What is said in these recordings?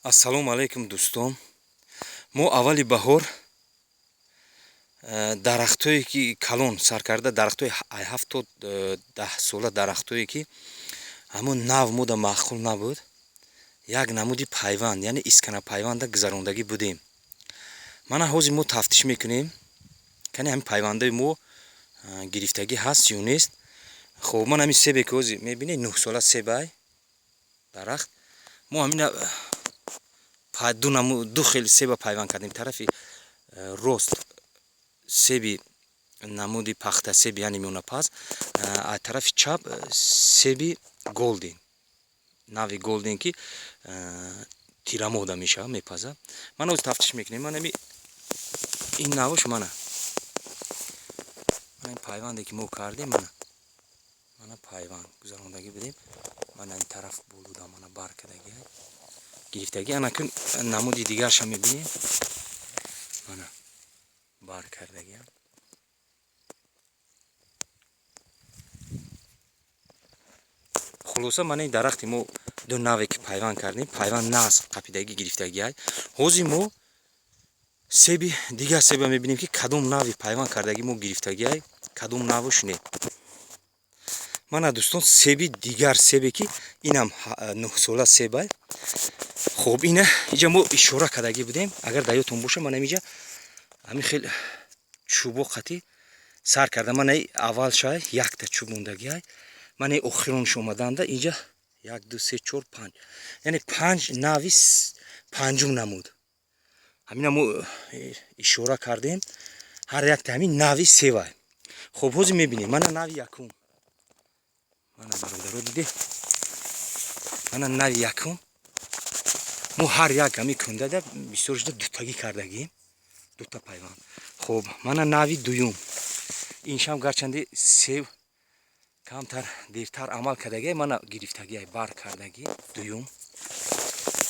Ассалому алайкум, дӯстон. Мо аввали баҳор дарахтое ки калон саркарда, дарахтои ҳафт то 10 сола, дарахтое ки ҳамон нав мода маъқул набуд, як намуди пайванд, яъне искана пайванда гузарондагӣ будем. Мана ҳозир мо тафтиш мекунем, кани ҳамин пайвандаи мо гирифтагӣ ҳаст ё нест. Хоб, ман ҳамин себе ки ҳозир мебинед, 9-сола себай дарахт. Мо ҳамина ду хел себа пайванд кардем. Тарафи рост себи намуди пахта себ, яъне миёнапаз, аз тарафи чап себи Голден, нави Голден, ки тирамоҳда мешавад, мепазад. Ман ҳозир тафтиш мекунем. Ман ами ин навош, мана ин пайванде ки мо кардем, мана пайванд гузарондагӣ будем. Мана ин тараф болуда, мана бар кардагӣ, гирифтагӣ. Анакун намуди дигарша мебинем, мана бар кардагиам. Хулоса, мана ин дарахти мо ду наве ки пайванд кардем, пайванд нағз қапидагӣ, гирифтагиай. Ҳозир мо себи дигар себа мебинем, ки кадом нави пайванд кардагӣ мо гирифтагиай, кадом навуш не. Мана, дӯстон, себи дигар, себе ки инам 9-сола себай. Хоб, ина иҷа мо ишора кардагӣ будем, агар дар ёдтон боша. Мана иҷа ҳамин хел чӯбо қатӣ сар карда. Мана аввал шай якта чӯб мондагиай, мана охиронш омаданда инҷа як, ду, се, чор, панҷ, яъне панҷ нави, панҷум намуд. Ҳамина мо ишора кардем, ҳар якта ҳамин нави севай. Хоб, ҳозир мебинем. Мана нави якум, мана, бародаро, диде, мана нави якум. Мо ҳар як ҳами кундада бисёр шуда дутагӣ кардагим, дута пайванд. Хоб, мана нави дуюм. Иншам гарчанде себ камтар дертар амал кардагиай, мана гирифтагиай, бар кардагӣ дуюм.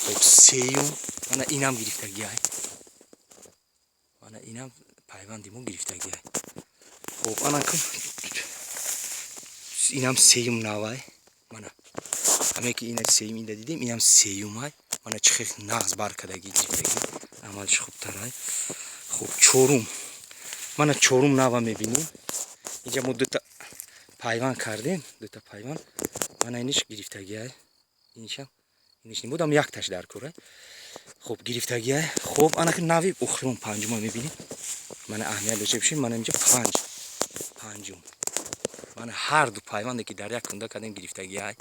Хоб, сеюм, мана инам гирифтагиай, мана инам пайванди мо гирифтагиай. Хоб, анакун инам сеюм навай. Мана ҳаме ки ина сеюм, инда дидем, инам сеюмай. Мана чӣ хел нағз бар кардагӣ, гирифтагӣ, амалиш хубтарай. Хуб, чорум, мана чорум нава мебинем. Инҷа мо дута пайванд кардем, дута пайванд. Мана иниш гирифтагиай, инишам, иниш будам, якташ дар кора. Хуб, гирифтагиай. Хуб, анаки нави охирон, панҷума мебинем. Мана, аҳамият дошта бошем, мана инҷа панҷ, панҷум. Мана ҳар ду пайванде ки дар як кунда кардем, гирифтагиай.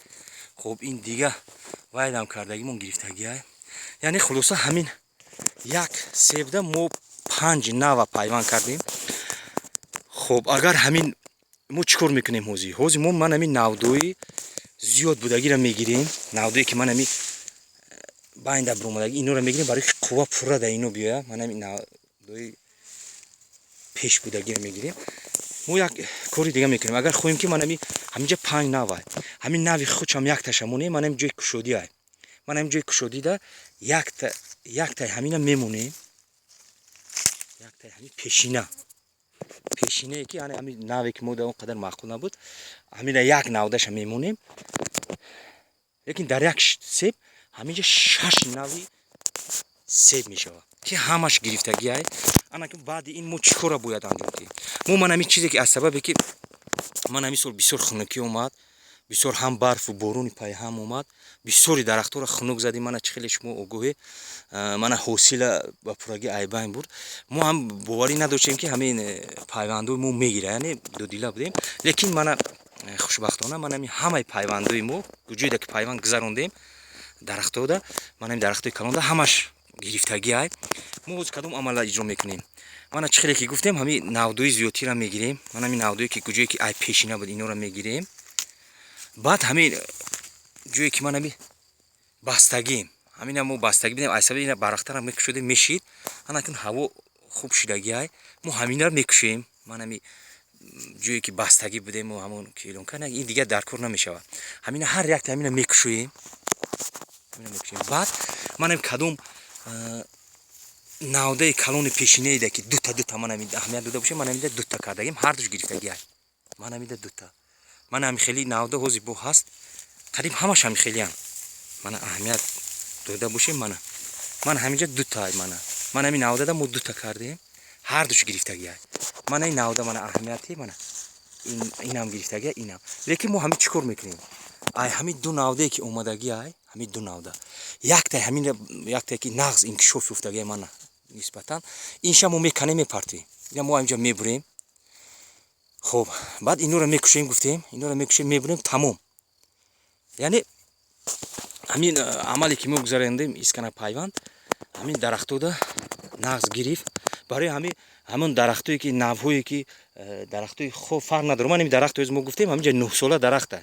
Хуб, ин дига вайдам кардагимон гирифтагиай. Яъне хулоса, ҳамин як себда мо панҷ нава пайванд кардем. Хуб, агар ҳамин мо чӣ кор мекунем ҳозир? Ҳозир мо ман ҳамин навдои зиёд будагиро мегирем, навдое ки ман ҳамин байнда биромадаги, инора мегирем, барои ки қувва пурра дар ино биёяд. Ман ҳамин навдои пеш будагиро мегирем. Мо як кори дига мекунем. Агар хоҳем ки ман ҳамин ҳаминҷа панҷ навай, ҳамин нави худшам якташа монем. Ман ҳамин ҷои кушодиай, ман ҳамин ҷои кушодида якта, яктай ҳамина мемонем, яктай ҳамин пешина, пешинае ки ҳамин наве ки мо дар он қадар маъқул набуд, ҳамина як навдаша мемонем. Лекин дар як себ ҳаминҷа шаш нави себ мешавад, ки ҳамаш гирифтагиай. Анаки баъди ин мо чӣ кора бояд анҷом диҳем? Мо ман ҳамин чизе ки аз сабабе ки ман ҳамин сол бисёр хунукӣ омад, бисёр ҳам барфу борони пайҳам омад, бисёри дарахтҳоро хунук задем. Мана чӣ хеле шумо огоҳе, мана ҳосила ба пуррагӣ айбайн бурд. Мо ҳам боварӣ надоштем, ки ҳамин пайвандҳои мо мегирад, яъне дудила будем. Лекин мана хушбахтона ман ҳамин ҳамаи пайвандҳои мо, ҷойда ки пайванд гузарондем, дарахтҳода, ман ҳамин дарахтҳои калонда ҳамаш гирифтагиай. Мо ҳозир кадом амалра иҷро мекунем? Мана, чӣ хеле ки гуфтем, ҳамин навдои зиёдтира мегирем. Ман ҳамин навдое ки куҷое ки ай пешина буд, инора мегирем. Баъд ҳамин ҷое ки ман ҳамин бастагим, ҳамина мо бастагӣ бидем, ай сабаби ина барахтара мекушодем, мешид. Анакун ҳаво хуб шидагиай, мо ҳаминро мекушем. Ман ҳами ҷое ки бастагӣ будему ҳамон килонка, ин дигар дар кор намешавад. Ҳамина ҳар якта ҳамина мекушоем, ҳамина мекушоем. Баъд манам кадом навдаи калони пешинаида ки дута дута, ман ҳамин аҳамият дода бошем, ман ҳамида дута кардагим, ҳардуш гирифтагиай. Ман ҳамида дута, ман ҳами хели навда ҳозир бо ҳаст, қариб ҳамаш ҳами хелиам. Мана, аҳамият дода бошем, мана. Ман ҳаминҷа дута, мана, ман ҳамин навдада мо дута кардем, ҳардуш гирифтагиай. Мана ин навда, мана аҳамияти, мана инам гирифтагия, инам. Лекин мо ҳамин чӣ кор мекунем? Ай ҳамин ду навдае, ки омадагиай, ҳамин ду навда, яктай ҳамин, яктае, ки нағз инкишоф ёфтагиай, мана, нисбатан инша мо меканем, мепартем. Ина мо ҳаминҷа мебурем. Хуб, баъд инора мекушем, гуфтем, инора мекушем, мебурем, тамом. Яъне ҳамин амале, ки мо гузарондем, искана пайванд, ҳамин дарахтода нағз гирифт. Барои ҳамин ҳамон дарахтое, ки навҳое, ки дарахтои хоб, фарқ надорад. Ман ин дарахт, мо гуфтем, ҳаминҷа 9-сола дарахта,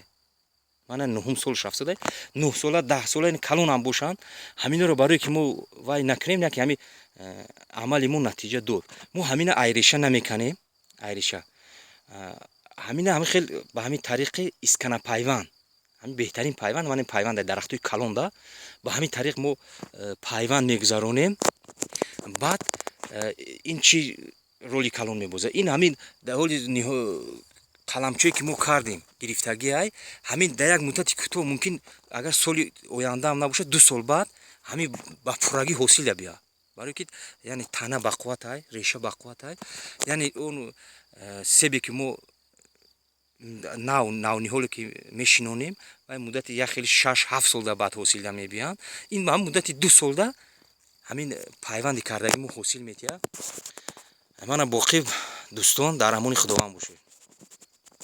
мана нуҳум сол шафсода, 9-сола, 10-сола, калонам бошанд, ҳаминро барое ки мо вай накунем, яке ҳамин амали мо натиҷа дод. Мо ҳамина ай реша намеканем, ай реша ҳамина ҳамин хел, ба ҳамин тариқи искана пайванд, ҳамин беҳтарин пайванд, ман ин пайванд дарахтои калонда ба ҳамин тариқ мо пайванд мегузаронем. Баъд ин чӣ роли калон мебозад? Ин ҳамин дар ҳоли қаламчое, ки мо кардем, гирифтагиай, ҳамин дар як муддати кӯтоҳ, мумкин агар соли ояндаам набошад, 2 сол баъд ҳамин ба пуррагӣ ҳосил биёяд, барое ки яъне тана бақувватай, реша бақувватай. Яъне он себе, ки мо нав навниҳоле, ки мешинонем, вай муддати як хели 6-7 солда баъд ҳосилда мебиёянд. Ин ҳам муддати 2 солда ҳамин пайванди кардагӣ мо ҳосил метиҳад. Мана, боқӣ, дӯстон, дар амони Худованд бошед.